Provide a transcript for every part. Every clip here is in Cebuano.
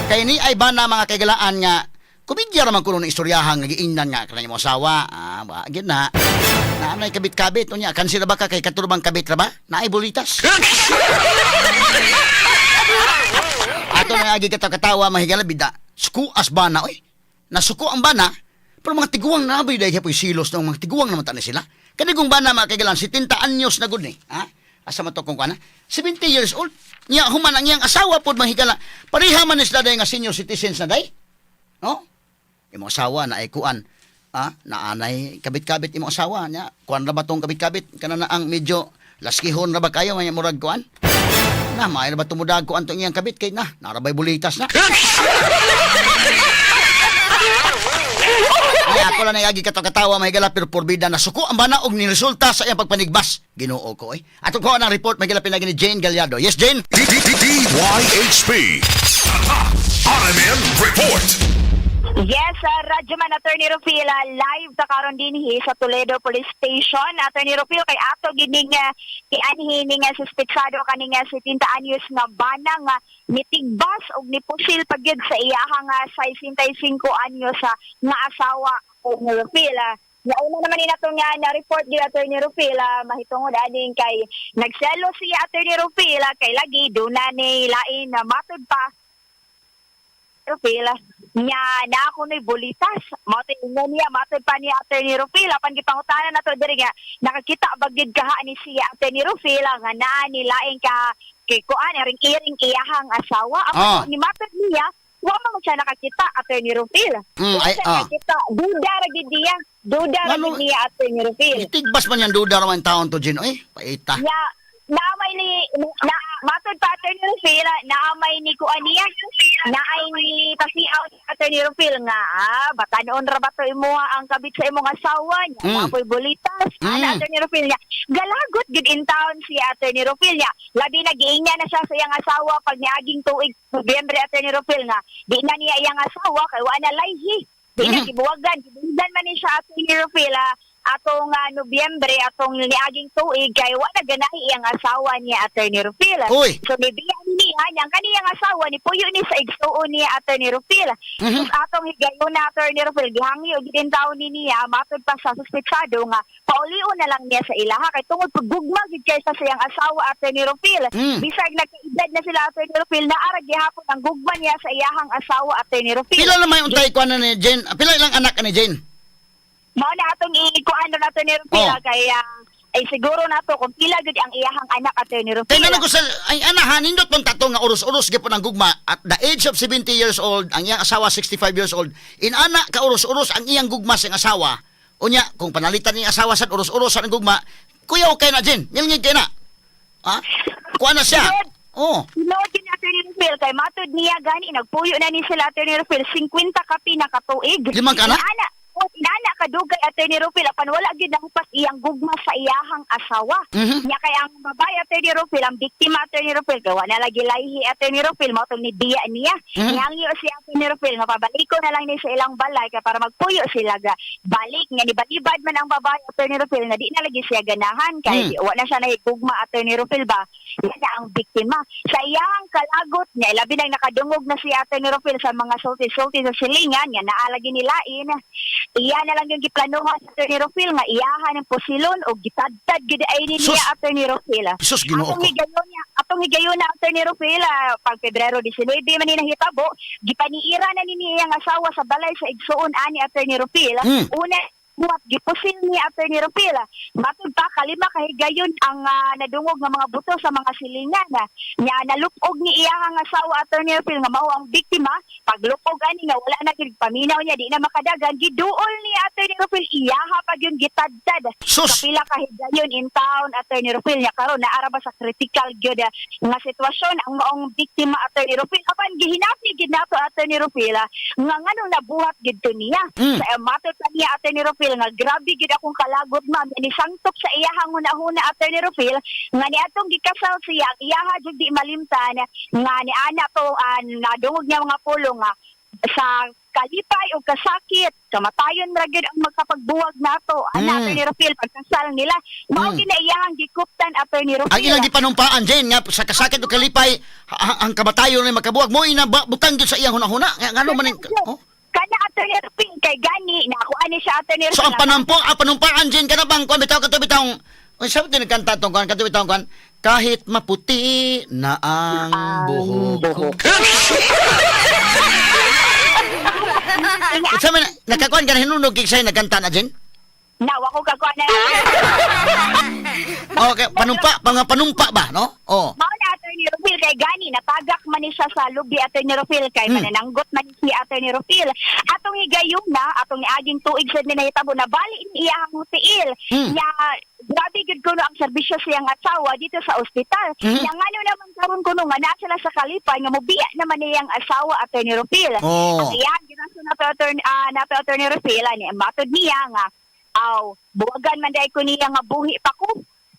Kay ni ay bana, mga kaigalaan, nga komedya raman kuno ng istoryahan nga giingnan nga kanang imong asawa, ah, ba gyud na naanay kabit-kabit, unya kansila ba ka kay katulubang kabit ra ba naay bulitas. Ato na agi katawa, mahigala, bida suko as bana, oy, nasuko ang bana, pero mga tiguang na ba dahil po'y silos ng mga tiguang naman tani sila. Kanigong bana, mga kaigalaan, 70 anyos na gud ni, ha? Asa man to kung kana? 70 years old. Nya human ang iyang asawa pod, mahigala. Pareha man ni sila day nga senior citizens na day. No? Imong asawa na ay kuan. Ah, naanay kabit-kabit imong asawa nya. Kuan ra ba tong kabit-kabit? Kana na ang medyo laskihon ra ba kayo nga murag kuan? Na maayo ra ba tumudag kuan tong iyang kabit kay na narabay bulitas na. Ay, ako lang nagagi katawa, mahigala, pero porbida na suko ang bana og niresulta sa iyang pagpanigbas. Ginoo ko eh. Ato ko ang report, mahigala, pinagi ni Jane Gallardo. Yes, Jane. DYHP. RMN Report. Yes, Radyoman Attorney Rufil, live ta karon dinhi sa Toledo Police Station. Attorney Rufil, kay ato gining kianhi ning suspetsado kaning 70 anyos nga bana nga nitigbas og nipusil pagyud sa iyahang 65 anyos nga asawa, Attorney Rufil. Nauna naman ni nato nga na-report gi Attorney Rufil, mahitungod aning kay nagselo si Attorney Rufil, kay lagi duna ni lain na matud pa Rufil nya na ako ni bulitas mao tingon niya. Matud pa ni Attorney Rufil, apan gipangutana nato diri nga nakakita ba gyud kaha ni siya Attorney Rufil nga naa ni lain ka kay kuan iring iring iyahang asawa. Apan ni matud niya, wa man siya nakakita, Attorney Rufil. Wa ay, siya nakakita, duda ra gid niya, duda ra gid niya, Attorney Rufil. Itigbas man yan, duda ra man taon to, Jane. Oy, paita. Ya, naamay ni na matod pa, Attorney Rufil, naamay ni kuan niya. Naay ni pasiaw ni Attorney Rufil nga batanon ra ba to imo ang kabit sa imong asawa niya. Apoy bulitas. Ana, Attorney Rufil niya. Galagot gid in town si Attorney Rufil niya. Labi na giingna na siya sa iyang asawa pag niaging tuig Nobyembre, Attorney Rufil, nga di na niya iyang asawa kay wa na layhi. Di na gibuwagan, gibuwagan man ni siya, Attorney Rufil, atong Nobyembre atong niaging tuig kay wa na ganahi iyang asawa niya, Attorney Rufil. Uy. So nibiya ni niya niyang kaniyang asawa ni puyo ni sa igsuon niya, Attorney Rufil. So, atong higayon na, Attorney Rufil, gihangyo gid in taon ni niya matod pa sa suspetsado nga paulion na lang niya sa ilaha kay tungod pag gugma gid kay sa siyang asawa, Attorney Rufil. Bisag nagkaedad na sila, Attorney Rufil, naara gihapon ang gugma niya sa iyahang asawa, Attorney Rufil. Pila na may untay kuan na ni Jane? Pila ilang anak ni Jane? Mao na atong iikuan na, Attorney Rufil, kay ay siguro nato kung pila gud ang iyahang anak, Attorney Rufil. Kay ngano ko sa ay anahan nindot pong tato nga oros-oros gyapon ang gugma at the age of 70 years old, ang iyang asawa 65 years old. Inana ka oros-oros ang iyang gugma sa iyang asawa. Unya kung panalitan ni asawa sa oros-oros ang gugma, kuya, okay na, Jane. Ngilngig kay na. Ha? Kuha na siya. Oh. Tinuod yun, Attorney Rufil, kay matod niya gani nagpuyo na ni sila, Attorney Rufil, 50 kapi na katuig. Limang ka na? Inana, oh, inana kadugay, Attorney Rufil, apan wala gyud nahupas iyang gugma sa iyahang asawa. Nya kay ang babae, Attorney Rufil, ang biktima, Attorney Rufil, kay wala lagi layhi, Attorney Rufil, mao tong nibiya niya. Nihangyo si Attorney Rufil nga pabaliko na lang ni sa ilang balay kay para magpuyo sila ga balik nga nibalibad man ang babae, Attorney Rufil, nga di na lagi siya ganahan kay wa na siya nahigugma, Attorney Rufil ba. Yan na ang biktima. Sa iyang kalagot niya, labi nang nakadungog na si Attorney Rufil sa mga sulti-sulti sa silingan, nga naalagi nilain. Iya na lang yung giplanuhan sa Attorney Rufil nga iyahan ng pusilon o gitadtad gid ay ni Sus! niya, Attorney Rufil. Sus, Ginoo Atong ko. higayon niya, atong higayon na, Attorney Rufil, pag Pebrero 19 man ni nahitabo, gipaniira na ni niyang asawa sa balay sa igsuon ani, Attorney Rufil. Una buhat gipusil ni Attorney Rufil. Matud pa kalima kahigayon ang nadungog nga mga buto sa mga silingan. Nya nalupog ni iyang asawa, Attorney Rufil, nga mao ang biktima. Paglupog ani nga wala na gid paminaw niya, di na makadagan, giduol ni Attorney Rufil iyaha pa gyud gitadtad. Sus! Kapila kahigayon in town, Attorney Rufil, nya karon naara ba sa critical gyud nga sitwasyon ang maong biktima, Attorney Rufil. Apan gihinapi gid nato, Attorney Rufil, nga nganong nabuhat gid to niya. Sa matod pa niya, Attorney Rufil, nga grabe gid akong kalagot, ma'am, ni sangtop sa iyahang hunahuna, Attorney Rufil, nga niadtong gikasal siya ang iyaha jud di malimtan nga ni ana to, nadungog niya mga pulong nga sa Kalipay o kasakit, kamatayon ra gyud ang magkapagbuwag nato. Ana, Attorney Rufil, pagkasal nila. Mao gina iyahang gikuptan, Attorney Rufil. Ang ilang gipanumpaan, Jen, nga sa kasakit o kalipay, ang kamatayon ay makabuwag mo ina ba, butang gyud sa iyang hunahuna. Nga ngano man oh? Kana, Attorney Rufil, kay gani na ako ani siya, Attorney So Rufil. ang panumpaan, Jen, kana bang kuan bitaw kato bitaw. Uy, sabi din nagkanta tong kuan kato bitaw kuan kahit maputi na ang buhok ko. Unsa man nakakuan ka na hinunog kay say nagkanta na, Jen? Nawa ko kakuan na. Okay, panumpa, mga panumpa ba, no? Oh. Mao na, Attorney Rufil, kay gani natagak man ni siya sa lubi, Attorney Rufil, kay manananggot man ni si Attorney Rufil. Atong higayong na atong niaging tuig sad ni nahitabo na bali ni iya ang tiil. Nya grabe gid kuno ang serbisyo sa iyang asawa dito sa ospital. Nya ngano naman karon kuno nga naa sila sa kalipay nga mobiya naman niyang asawa, Attorney Rufil. Oh. Ang iyang ginaso na attorney nato, Attorney Rufil, ani matod niya nga aw buwagan man dai ko niya nga buhi pa ko.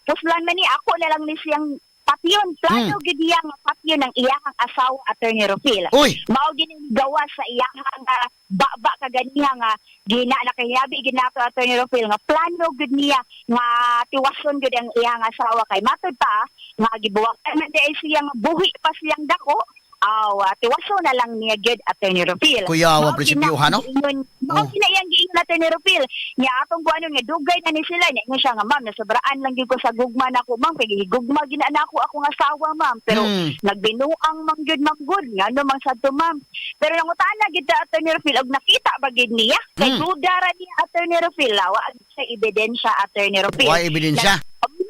Puslan man ni ako na lang ni siyang patyon. Plano gid niya nga patyon ang iyahang asawa, Attorney Rufil. Uy. Mao gid ang gawa sa iyahang baba kaganiha nga gina nakahiyabi gid nato, Attorney Rufil, nga plano gid niya nga tiwason gid ang iyang asawa kay matod pa nga gibuwagan man dai siya nga buhi pa siyang dako aw tiwason na lang niya gid, Attorney Rufil. Kuyawa, Mao gid prinsipyo, na ha, no? giingon. Mao gid na iyang giingon, Attorney Rufil. Nya atong kuanon nga dugay na ni sila nya ingon siya nga, "Ma'am, nasobraan lang gyud ko sa gugma nako, ma'am, kay gigugma gid na nako akong asawa, ma'am, pero nagbinuang man gyud, ma'am, gud ngano man sad to, ma'am." Pero nangutana gid ta, Attorney Rufil, og nakita ba gid niya kay duda ra niya, Attorney Rufil, wa sa ebidensya, Attorney Rufil. Wa ebidensya.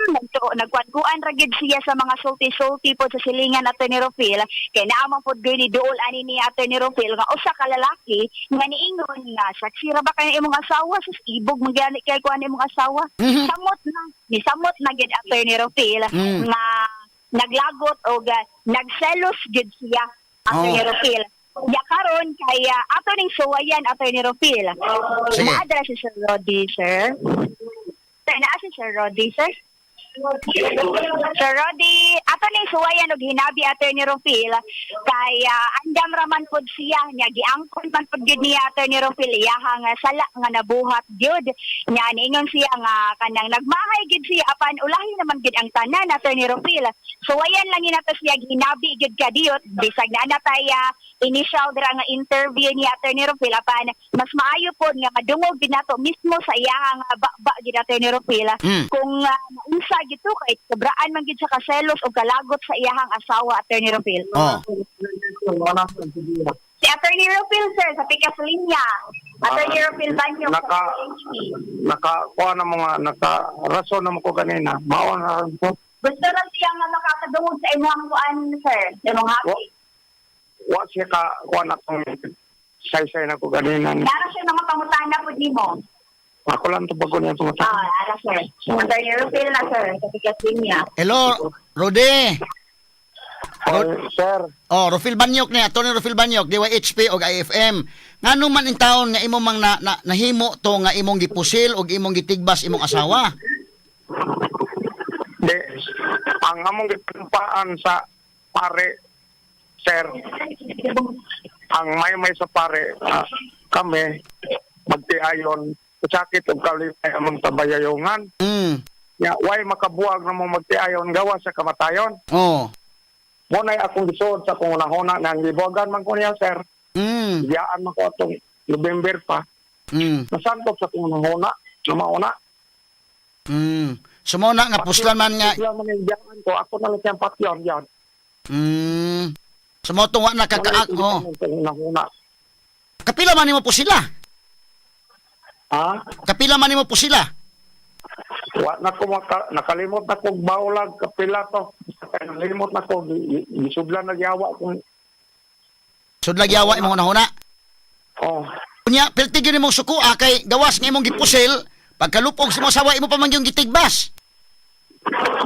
Nagkuan ra gid siya sa mga sulti-sulti po sa silingan, Attorney Rufil, kay naa man pod gyud ni duol ani ni Attorney Rufil nga usa ka lalaki nga niingon nga saksi ra ba kayo imong asawa, sus ibog man gani kay kuan imong asawa. Samot na ni samot na gid, Attorney Rufil, nga naglagot og nagselos gid siya, Attorney Rufil. Ya karon kay ato ning suwayan, Attorney Rufil. Sige. Naa dira si Sir Roddy, sir. Sir, naa si Sir Roddy, sir. Sir Roddy, ato ning suwayan og hinabi, Attorney Rufil, kay andam raman pod siya nya giangkon man pod gyud niya, Attorney Rufil, iyahang sala nga nabuhat gyud. Nya niingon siya nga kanang nagmahay gyud siya apan ulahi naman gyud ang tanan, Attorney Rufil. Suwayan lang ni nato siya hinabi gyud kadiyot bisag naa na tay initial dira nga interview ni Attorney Rufil, apan mas maayo pod nga madungog gid nato mismo sa iyahang baba gid, Attorney Rufil, kung naunsa gid to kay sobraan man gid siya kaselos o kalagot sa iyahang asawa, Attorney Rufil. Oh. Si Attorney Rufil, sir, sa pikas linya. Attorney Rufil Banyo sa PHP. Naka kuha na mga naka rason na mo ko ganina mao na ron ko. Gusto ra siya nga makakadungog sa imong kuan, sir, sa imong happy. Wa siya ka kuha na kong saysay na ko ganina. Nara siya mga pangutana pud nimo. Ako lang to bago niya tumutan. Ah, ara, sir. Attorney Rufil na, sir, sa pikas linya. Hello, Rode. Sir. Oh, Rufil Banyok ni Attorney Rufil Banyok, DYHP og IFM. Ngano man in taon nga imo mang na nahimo to nga imong gipusil og imong gitigbas imong asawa? Di ang among gipanumpaan sa pare, sir, ang may sa pare, kami magtiayon sakit og kalipay among tabayayongan. Ya way makabuag na mo magtiayon gawa sa kamatayon. Oh. Mo nay akong gisuod sa akong unahuna nga ang gibuwagan man ko niya, sir. Biyaan man ko atong November pa. Nasangkop sa akong unahuna na mauna. So mao na nga puslan man nga Puslan man yung biyaan ko, ako na lang siyang patyon yan. So mao tong wa na kakaak oh. Unahuna. Kapila man nimo po sila? Ha? Kapila man nimo po sila? Wa na ko nakalimot na kog baulag kapila to. Nakalimot na ko gisudlan na yawa kung Sudlag yawa imong hunahuna. Oh. Unya, perti gyud imong suko kay gawas nga imong gipusil, pagkalupog sa imong asawa imo pa man gyud gitigbas.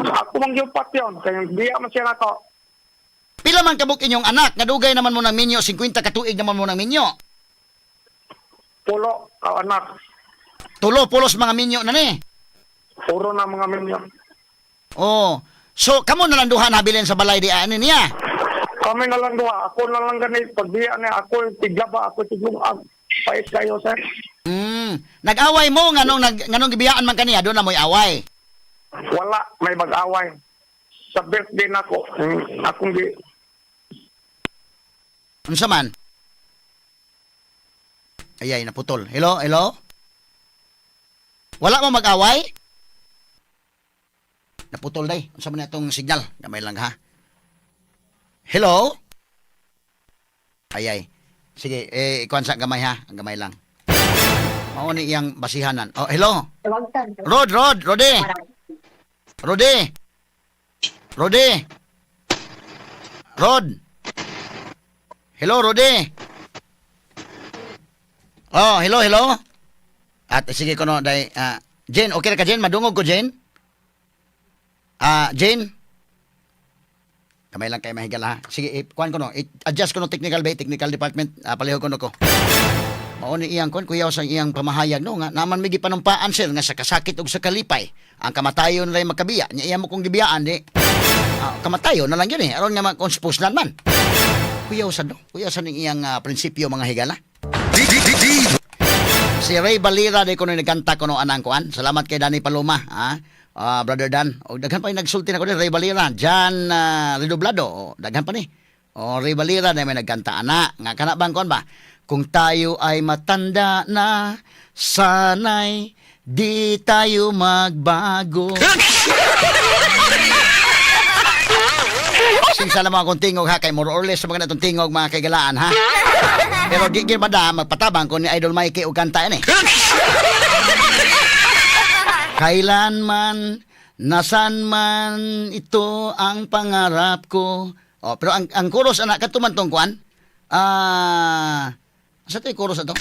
Ako man gyud patyon kay biya man siya nako. Pila man kabuk inyong anak nga dugay naman mo nang minyo, 50 ka tuig naman mo nang minyo. Pulo ka anak. Tulo pulos mga minyo na ni. Puro na mga minyo. Oh. So kamo na lang duha nabilin sa balay di ani niya. Kami na lang duha, ako na lang gani pagbiya niya ako tiglaba, ako tiglungag. Pait kayo, sir. Nag-away mo nganong gibiyaan man kaniya, doon na mo'y away. Wala, may mag-away. Sa birthday nako, akong gi Unsa man? Ayay, naputol. Hello, hello? Wala mo mag-away? Naputol day. Unsa man na itong signal? Gamay lang ha. Hello? Ayay. Sige, eh, ikuan sa gamay ha. Ang gamay lang. Mao ni iyang basihanan. Oh, hello? Rod, Rod, Rode. Rode. Rode. Rod. Hello, Rode. Oh, hello, hello. At sige ko no, day, Jane, okay ra ka Jane? Madungog ko Jane? Jane? Kamay lang kayo mahigala ha. Sige, kuan ko no, adjust ko no technical ba, technical department, palihog ko no ko. Mao ni iyang kuan kuyaw sa iyang pamahayag no nga naman may gipanumpaan sir nga sa kasakit ug sa kalipay ang kamatayon ray makabiya nya iya mo kong gibiyaan di kamatayon na lang yun eh aron nga ma-conspose man. Kuyaw sa no, kuyaw sa ning iyang prinsipyo mga higala. D D D D Si Ray Balira di ko nagkanta ko no anang kuan. Salamat kay Danny Paloma, ha. Brother Dan. O daghan pa yung nagsulti na ko ni Ray Balira, Jan Redoblado. O, daghan pa ni. O Ray Balira na may nagkanta ana. Nga kana bang kuan ba? Kung tayo ay matanda na, sana'y di tayo magbago. Sinsa lang mga akong tingog ha, kay more or less sa mga natong tingog mga kaigalaan ha. Pero di gid ba magpatabang ko ni Idol Mikey og kanta ini. Kailanman, nasan man ito ang pangarap ko. Oh, pero ang chorus anak kadto man tong kuan. Sa to yung chorus ato?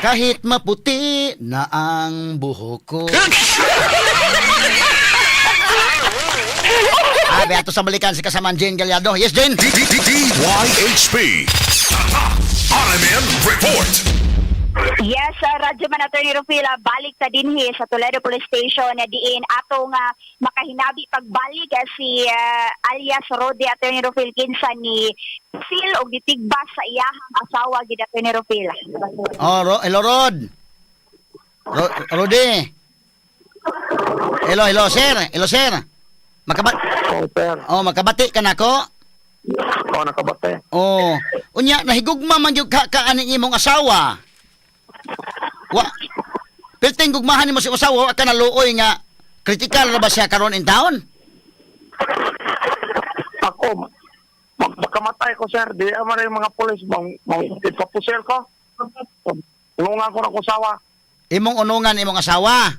Kahit maputi na ang buhok ko. Beato sa balikan si kasamaan Jane Gallardo. Yes, Jane. D D D D Y H P. Tatak RMN Report. Yes, Radyo Man Attorney Rufila, balik ta dinhi sa Toledo Police Station na diin ato nga makahinabi pagbalik si alias Rode Attorney Rufil kinsa ni Phil og gitigbas sa iyahang asawa gid Attorney Rufil. Oh, hello, Rod. Rode. Hello, hello, sir. Hello, sir. Oh, sir. Oh, makabati ka nako. Oh, nakabate. Oh, unya nahigugma man gyud ka aning imong asawa. Wa. Perting gugmahan nimo si asawa, wa ka naluoy nga critical ra ba siya karon in town? Ako, magpakamatay ko, sir. Di ama rin mga polis, mang ipapusil ko. Nungan ko na kusawa. Imong unungan imong asawa.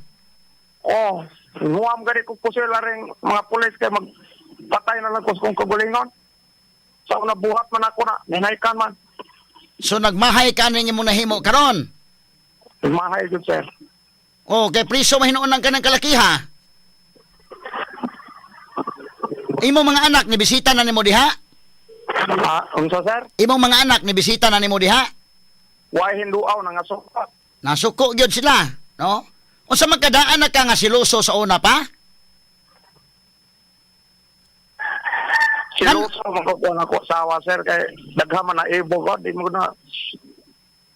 Oh, nguam gani ko pusil na rin mga polis kay magpatay na lang ko sa kong kagulingon. Sa una buhat man ako na, ninaykan man. So nagmahay ka aning imong nahimo karon. Mahay jud, sir. Oh, kay priso mahinuon ka ng kalakiha. Imong mga anak ni bisita na nimo diha? Unsa, sir? Imong mga anak ni bisita na nimo diha? Why hinduaw na nga sukat? Nasuko gyud sila, no? Unsa man kadaan na ka nga siluso sa una pa? Siluso man ko kuha ako asawa, sir, kay daghan man na ibog ko, di mo na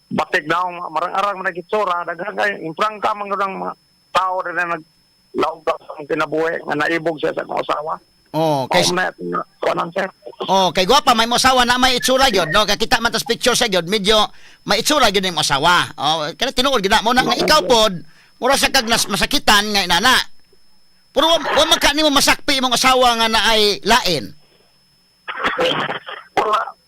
batik daw marang-arang man nagitsura, daghan kay imprangka man gud ang mga tao rin na naglaog daw sa akong kinabuhi nga naibog siya sa akong asawa. Oh, kay Kay na kuanan, sir. Oh, kay gwapa may mo asawa na may itsura gyud, no? Kakita man tas picture sa gyud, medyo may itsura gyud imong asawa. Oh, kana tinuod gyud na mo na nga ikaw pod, mura sa kag nas masakitan nga inana. Pero wa man ka nimo masakpi imong asawa nga naay lain.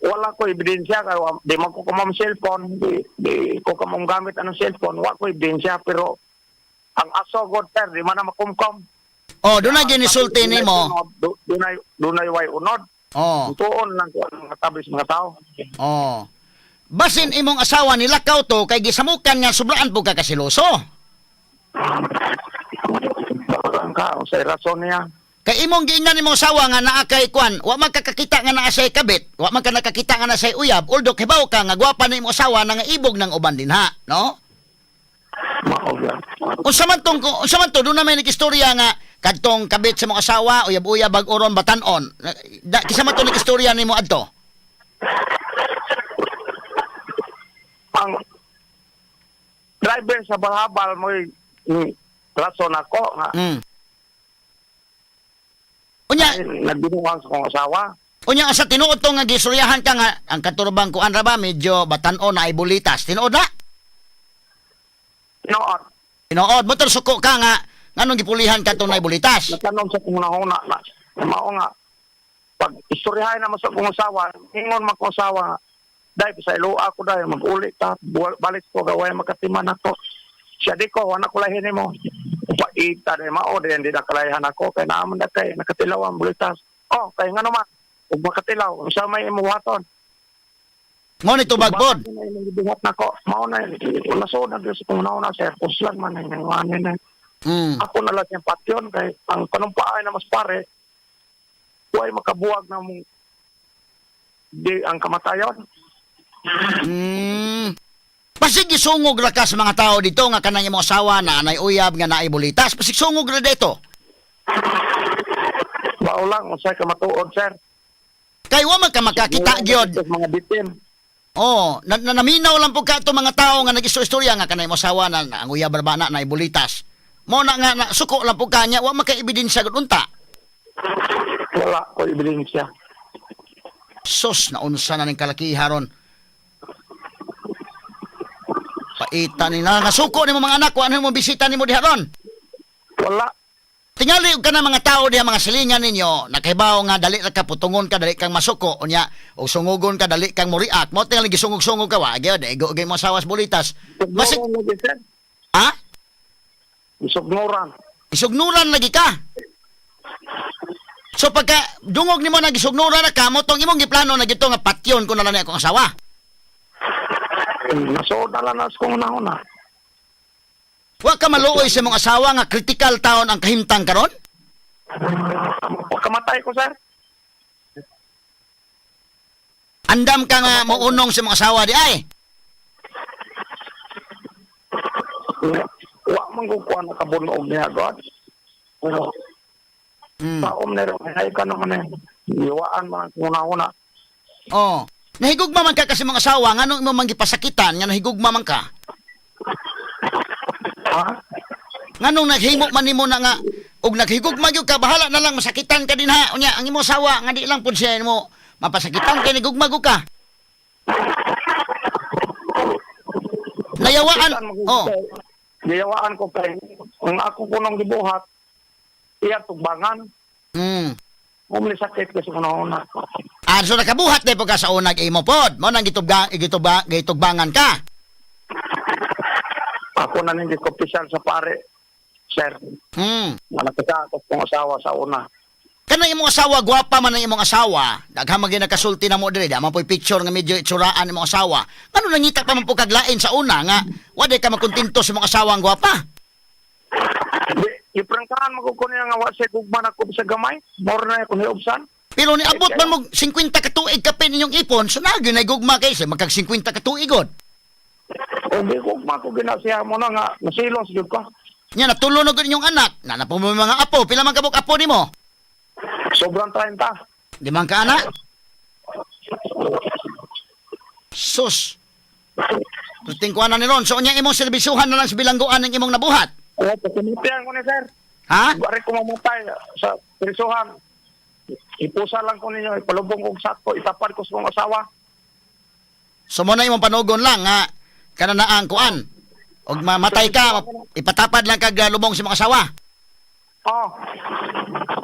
Wala ko ebidensya kay di man ko kamam cellphone, di ko kamam gamit anong cellphone, wa ko ebidensya pero ang aso god, sir, di man na makumkom. Oh, doon na ginisulti nimo. Dunay way unod. Oh, Tuon lang ko ang mga tabi sa mga tao. oh. Basin imong asawa nilakaw to kay gisamukan nga sobraan po ka kasiloso. Ang ka, sa rason niya. Kay imong giingnan imong asawa nga naa kay kwan, wa man ka kakita nga naa say kabit, wa man ka nakakita nga naa say uyab, although kibaw ka nga gwapa na imong asawa na nga ibog ng uban dinha, no? Mao gyud. Unsa man to doon na may nag-istorya nga kadtong kabit sa imong asawa, uyab-uyab bag oron batan-on. Da, kisa man to nag-istorya nimo adto. driver sa Balhabal mo rason ako nga Unya, ay, nagbinuang sa kong asawa. Unya asa tinuod to nga gisuryahan ka nga ang katurbang kuan ra ba medyo batan-o na ay bulitas. Tinuod na? Tinuod. Tinuod mo suko ka nga nganong gipulihan ka tong naibulitas. Nagtanom sa kong nahuna na mao nga pag istoryahay naman sa kong asawa, ingon man kong asawa, dahil sa iloa ko dahil mag-uli ta, balik ko gaway makatiman ako. Siya di ko, wala ko lahin mo. Paita dahil mao, dahil hindi na kalayahan ako, kay naaman na kay, nakatilaw ang bulitas. Oh, kay nga naman, ug makatilaw, unsa may imuhaton. Mo ni tubag pod. Bakit na imong gibuhat nako? Mao na, nasod na gyud sa kong nauna, sir. Kuslan man na yung ano na. Ako na lang siyang patyon kay ang panumpaay na mas pare way makabuwag na mong di ang kamatayon. Pasig gisungog ra ka sa mga tao dito nga kanang imong asawa na anay uyab nga naay bulitas. Pasig sungog ra dito. Mao lang unsay kamatuod, sir. Kay wa man ka makakita gyud. Sa mga bitin. Oh, na, na, naminaw lang po ka ato mga tao nga nag-istorya nga kanay mo asawa na, na ang uyab ra ba na naibulitas. Mo na nga na, suko lang po kanya, wa man kay ebidensya gud unta. Wala ko ebidensya. Sus, naunsa na ning kalakiha ron. Paita ni na nasuko nimo mga anak, wa mo bisita nimo diha ron. Wala. Tingali og kana mga tao diha mga silingan ninyo, nakahibaw nga dali ra ka putungon ka, dali kang masuko unya og sungugon ka dali kang moriak. Mo tingali gisungog-sungog ka wa gyud, igo gyud mo asawas bulitas. Masig Sugnuran lagi, sir. ha? Sugnuran. Isugnuran lagi ka. So pagka dungog nimo na gisugnuran na ka mo tong imong giplano na gito nga patyon ko na lang ni akong asawa. Nasuod na lang na sa kong nauna. Wa ka maluoy sa imong asawa nga critical taon ang kahimtang karon? Pagkamatay ko, sir. Andam ka nga mounong sa imong asawa di ay. Wa man ko kuha nakabunoog niya, God. Pero, taom na rin, ay ka naman eh. Iwaan man ang una-una. Oh. Nahigugma man ka kasi imong asawa nganong imo man gipasakitan nga nahigugma man ka? Ha? Nganong naghimo man nimo na nga og naghigugma gyud ka bahala na lang masakitan ka din ha. Unya ang imong asawa nga di lang pud siya mo mapasakitan kay nahigugma gud ka. Nayawaan. Oh. Giyawaan ko kay ang ako ko nang gibuhat iya tugbangan. Umli sakit kasi kuno una. Ah, so nakabuhat na po ka sa unag imo pod. Mo nang gitubga gitubba gitugbangan ka. Ako na ning opisyal sa pare. Sir, manakita ako kong asawa sa una. Kanang imong asawa gwapa man ang imong asawa. Daghan man gyud nakasulti na mo diri, di man po'y picture nga medyo itsuraan imong asawa. Ngano nangita pa man po kaglain sa una nga wa di ka makontento sa imong asawa ang gwapa? Di, iprangkahan mo ko niya nga wa siya gugma na ko sa gamay. More na ako niubsan. Pero niabot man mo 50 ka tuig kapin inyong ipon, so na gyud gugma kay sa magkag 50 ka tuig god. O di gugma ko ginasiya mo na nga nasilos gyud ko. Nya natulo na gud inyong anak, na na po mo mga apo, pila man kabuk apo nimo? Sobrang 30. Di man ka anak? Sus. Tuting kuha na ni Ron. So, unya imong serbisyuhan na lang sa bilangguan ng imong nabuhat. O, pakumitian ko ni sir. Ha? Bari ko mamatay sa prisuhan. Ipusa lang ko ninyo, ipalubong kong sako, itapad ko sa kong asawa. So, mo na imong panugon lang, ha? Kana na ang kuan. Og mamatay ka, ipatapad lang kag lubong sa imong asawa. Oh.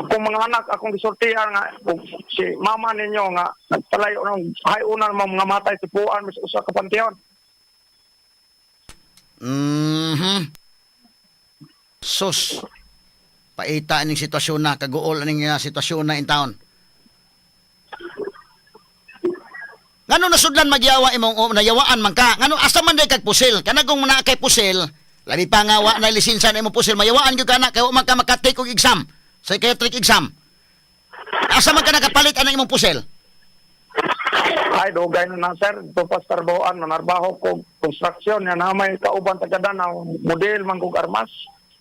Kung mga anak akong gisultihan nga kung si mama ninyo nga nagpalayo ng hayunan mo mga matay tipuan mas usa ka panteon. Sus. Paita ining sitwasyon na, kaguol ining sitwasyon na in town. Ngano nasudlan magyawa imong o, nayawaan man ka? Ngano asa man day kag pusil? Kana kung naa kay pusil, labi pa nga wa na lisensya na imong pusil, mayawaan gyud ka na kay wa man ka makatake og exam, psychiatric exam. Asa man ka nakapalit anang imong pusil? Ay dugay na na sir, ito pa sa trabahoan manarbaho ko construction yan na may kauban taga Danao, model man kog armas.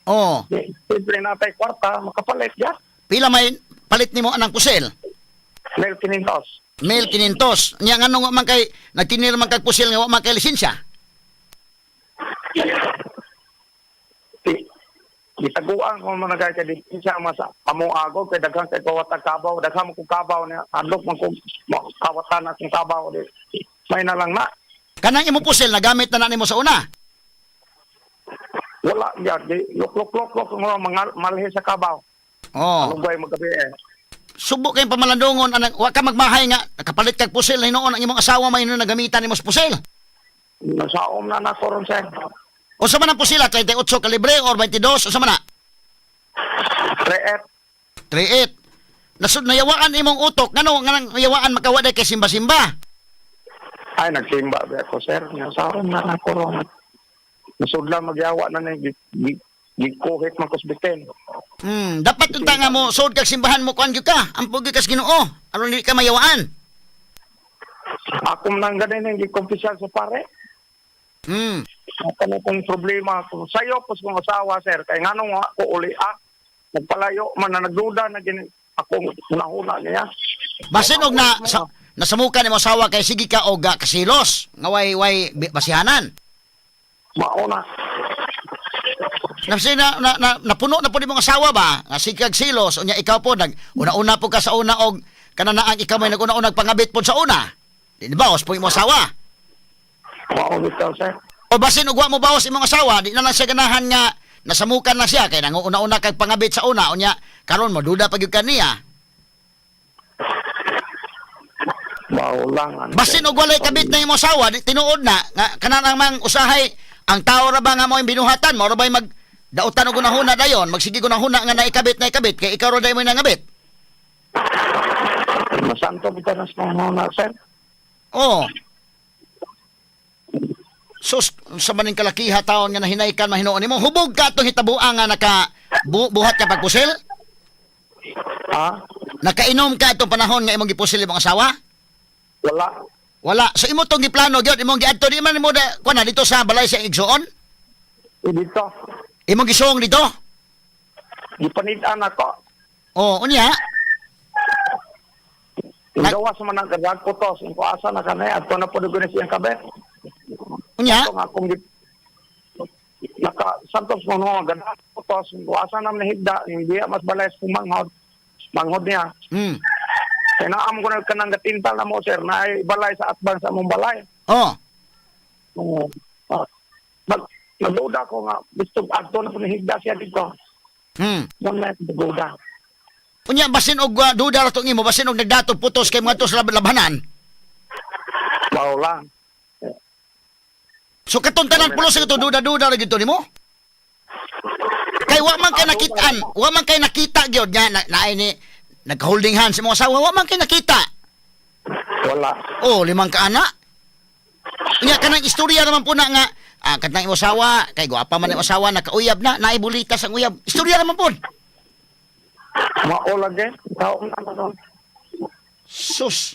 Oh, Di, siyempre natay kwarta makapalit ya. pila may palit nimo anang pusil? Mel kinintos. Mil 500. Nya nganong wa man kay nagtinir man kag pusil nga wa man kay lisensya? Gitaguan ko man kay kay di siya mas amo ago kay daghan kay kawatan kabaw, daghan mo kong kabaw niya, adlok man kong kawatan akong kabaw di. May na lang na. Kanang imo pusil nagamit na na nimo sa una. Wala gyud di lok lok lok lok nga mga malhi sa kabaw. Oh. Lugay magabi eh. Subo kayong pamalandungon anang wa ka magmahay nga nakapalit kag pusil na hinuon ang imong asawa may hinuon nagamitan nimo sa pusil. Nasaom na nako ron, sir. Unsa man ang pusil, ah, 38 kalibre or 22, unsa man na? Reet. 38. Nasud nayawaan imong utok ngano nga nayawaan makawa kay simba-simba. Ay, nagsimba ba ako, sir. Nasaom na nako ron. Nasudla magyawa na ni gikuhit man kusbitin. Dapat unta nga mo sud kag simbahan mo kuan gyud ka. Ampo gyud kas Ginoo aron dili ka mayawaan. Ako man ang ganin yung gikumpisal sa pare. Ako na kong problema ko. Sayo po kong asawa, sir. Kaya nga nung ako uli, ah, nagpalayo man na nagduda na gini, ako hunahuna niya. Basin og na sa, nasamukan nimo asawa kay sige ka og kasilos nga way basihanan. Mauna. Nafsi na, na, na napuno na po nimong asawa ba? Nga sige kag silos unya ikaw po nag una-una po ka sa una og kananaang ikaw may naguna-unag pangabit po sa una. Di ba os po imong asawa? Mauna ikaw, sir. O basin og wa mo bawas imong asawa, di na lang siya ganahan nga nasamukan na siya kay nanguna-una kag pangabit sa una unya karon mo duda pa gyud ka niya. Mao lang. Ano, Basin sir. og walay kabit na imong asawa, di tinuod na nga kanang mang usahay ang tao ra ba nga mo binuhatan, mao ra ba'y mag dautan og hunahuna dayon, magsige hunahuna nga naikabit na ikabit kay ikaw ra day mo nangabit. Masanto kita na sa hunahuna, sir. Oo. Sus, sa maning kalakiha taon nga nahinaykan mahinuon nimo, hubog ka atong hitabuan nga naka buhat ka pagpusil? Ha? Nakainom ka atong panahon nga imong gipusil imong asawa? Wala. Wala. So imo tong giplano gyud, imong giadto di man nimo da kuan na dito sa balay sa igsoon? Eh, dito. Imong gisuong dito? Gipanitan ako. Oh, unya. Gawas man ang kadag ko to. Kung asa na kanay, at na po na siyang kabet. Unya. Ito nga akong naka santos mo no ganda ko to. Kung asa na nahigda, hindi mas balay sa manghod. Manghod niya. Kaya naam ko na kanang gatintal na mo, sir, na ay balay sa atbang sa among balay. Oh. Oo. Ah, nagduda ko nga, gusto adto na po nahigda siya dito. Doon na nagduda. Unya basin og duda ra tong imo, basin og nagdato putos kay mga to sa labhanan. Mao lang. So katong tanan pulos sa kato duda-duda ra gyud to nimo? Kay wa man kay nakitaan, wa man kay nakita gyud nga na, naay ni nagka-holding hands imong asawa, wa man kay nakita. Wala. Oh, limang kaana. Unya kanang istorya naman po na nga katong imong asawa, kay gwapa man imong asawa nakauyab na, naay bulitas ang uyab. Istorya naman po. Mao lagi. Tao na na. Sus.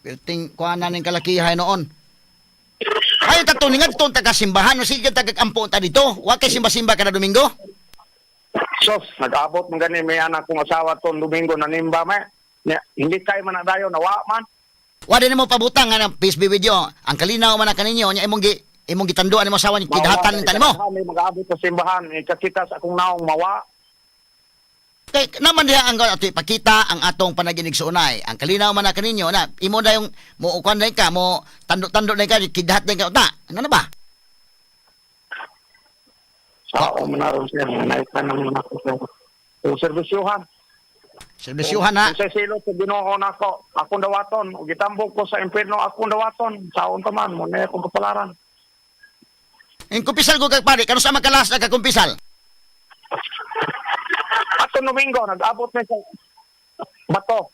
Perting kuha na ning kalakihay noon. Ay, tato ni ngadto taga simbahan, o sige taga kampo ta dito. Wa kay simba-simba kada Domingo. Sos, nag-abot man gani may anak kong asawa ton Domingo na nimba may. Hindi kayo man nadayo, nawa man. Wa din mo pabutang nga ng peace be with you. Ang kalinaw man na kaninyo nya imong gitanduan nimo asawa ni kidahatan ni tanimo. May mag-abot sa simbahan, ikakita sa akong naong mawa. Kay naman diha ang ato ipakita ang atong panaginig sa unay. Ang kalinaw man na kaninyo na imo na yung mo kuan na ka mo tando-tando na ka kidhat na ka ta. Ano na ba? Sa ako man naroon sir, naik na naman ako sir. Kung serbisyuhan. Serbisyuhan na. Kung sa silot sa Ginoo nako, akong dawaton, ug gitambok ko sa impierno akong dawaton, saon pa man mo na akong kapalaran. Ang kumpisal ko kag pare, kano sa makalas na kakumpisal? Atong Domingo nag-abot na sa Bato.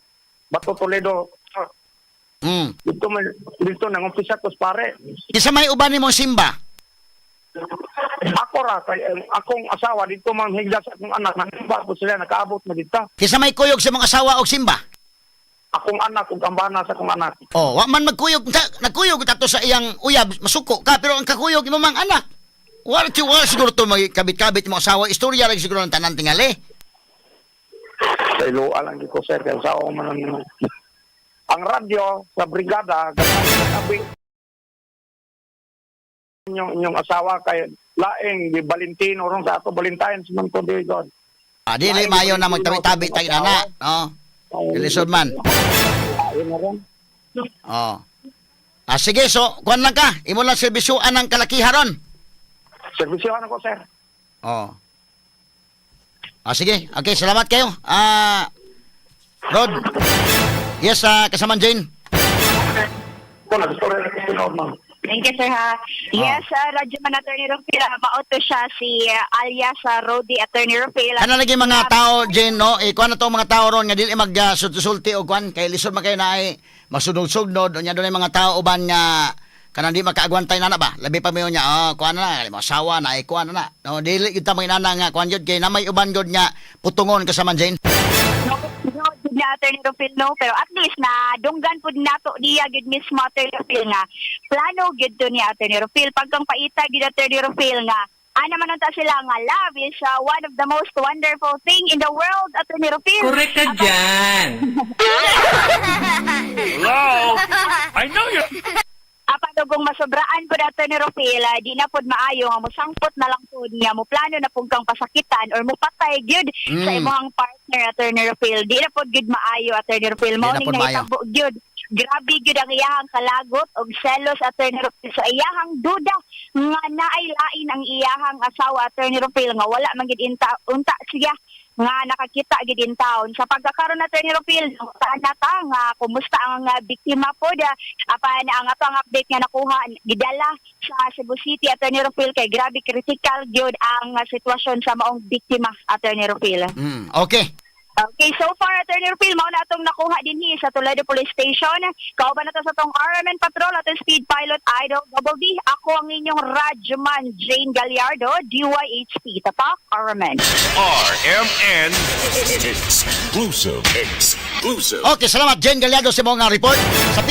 Bato Toledo. Dito man dito nang umpisa ko sa pare. Kinsa may uban nimong simba? Ako ra kay akong asawa dito man higda sa akong anak nangimba po sila nakaabot na dito. Kinsa may kuyog sa mga asawa og simba? Akong anak ug ambana sa akong anak. Oh, wa man magkuyog ta, nagkuyog tato sa iyang uyab, masuko ka pero ang kakuyog imo mang anak. Wala ti wala siguro to magkabit-kabit mo asawa, istorya lang siguro ng tanan tingali. Sa iloa lang gyud ko sir kay sa man ang radyo sa brigada sabi inyong inyong asawa kay Laing di Valentino ron sa ato, Valentine's man ko di God. Ah, dili maayo na magtabi-tabi tag nana, no? Lisod man. Laing na ron. Oh. Ah, sige, so kuan lang ka. Imo lang serbisyuan ang kalakiha ron. Servisyohan ako, sir. Oh. Ah, sige. Okay, salamat kayo. Ah, Rod. Yes, kasaman Jane. Ko na gusto rin ako tinuod, ma'am. Thank you, sir, ha. Yes, Radyo Man, Attorney Rufil, mauto siya si alias Rodi, Attorney Rufil. Kana lagi mga tao, Jane, no? Eh, kuan na to mga tao ron nga dili mag sulti o kuan kay lisod man kayo na ay masunog-sugnod unya dunay mga tao uban nga kanang di makaagwantay na na ba? Labi pa mayo niya, oh, kuan na, na, mga asawa na ay kuan na na. No, dili gyud ta mga inana nga kuan gyud kay namay uban gyud nga putungon kasaman Jane. No, no, jud na, Attorney Rufil, no, pero at least na dunggan pud nato niya gyud mismo, Attorney Rufil, nga plano gyud to ni Attorney Rufil pagkang paita gyud, Attorney Rufil, nga ana man unta sila nga love is one of the most wonderful thing in the world, Attorney Rufil. Correct ka dyan. Hello? I know you. Apan kung masobraan pud, Attorney Rufil, di na pud maayo nga mosangpot na lang pud nga mo plano na pud kang pasakitan or mopatay gyud sa imong partner, Attorney Rufil. Di na pud gyud maayo, Attorney Rufil. Mao Di na ning pud maayo. nahitabo gyud. Grabe gyud ang iyahang kalagot og selos, Attorney Rufil, sa iyahang duda nga naay lain ang iyahang asawa, Attorney Rufil, nga wala man gyud inta unta siya nga nakakita gid in town. Sa pagkakaroon, Attorney Rufil, saan na ta nga kumusta ang biktima po da apan ang ato ang update nga nakuha, gidala sa Cebu City, Attorney Rufil, kay grabe critical gyud ang sitwasyon sa maong biktima, Attorney Rufil. Okay. Okay, so far, Attorney Rufil, mao na atong nakuha dinhi sa Toledo Police Station. Kauban na to sa tong RMN Patrol atong Speed Pilot Idol Double D. Ako ang inyong Radyoman Jane Gallardo, DYHP. Tapak RMN. RMN Exclusive. Exclusive. Okay, salamat Jane Gallardo sa imong report. Sa